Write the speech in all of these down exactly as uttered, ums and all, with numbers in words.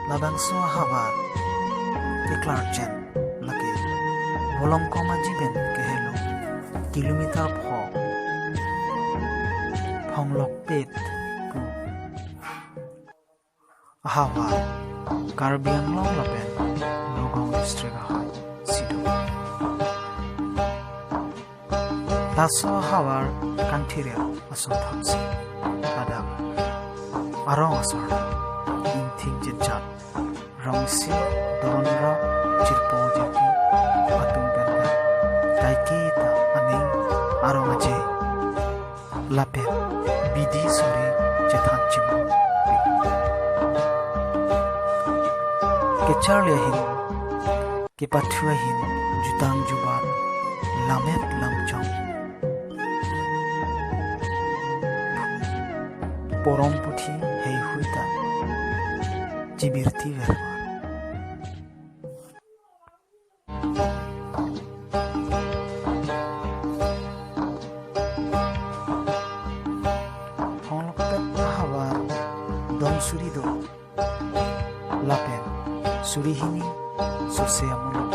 Labangso ahavar keklarjen lake Volongkom aji pen kehelo kilometer pho Phonglokpet pu ahavar Karbi Anglong lapen Nagaon district ahai si do. Laso ahavar kangthir ason thapsi ladak arong asar, ingthing jetjat, rongsi, doronra, jirpo jirpi atum pen kaike ta aning, arong aje lapen bidi suri chethan chimon. Kecharli ahin, kepathu ahin, jutang jubat, lammet lamchong, porom puthi heihui ta chibirti verma. Phonglokpet ahavar don suri do lapen suri hini sose amuluk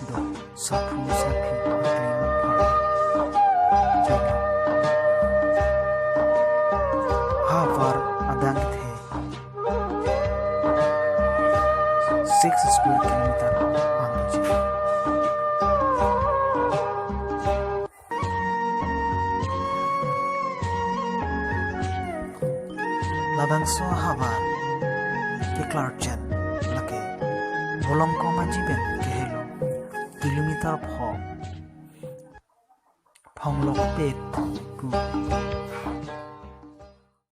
do, saphu saphi ateng phar chalo. Ahavar adang kethe six square kilometer andoji. Labangso ahavar keklarjen lake Volongkom aji pen kehelo kilometer pho Phonglokpet pu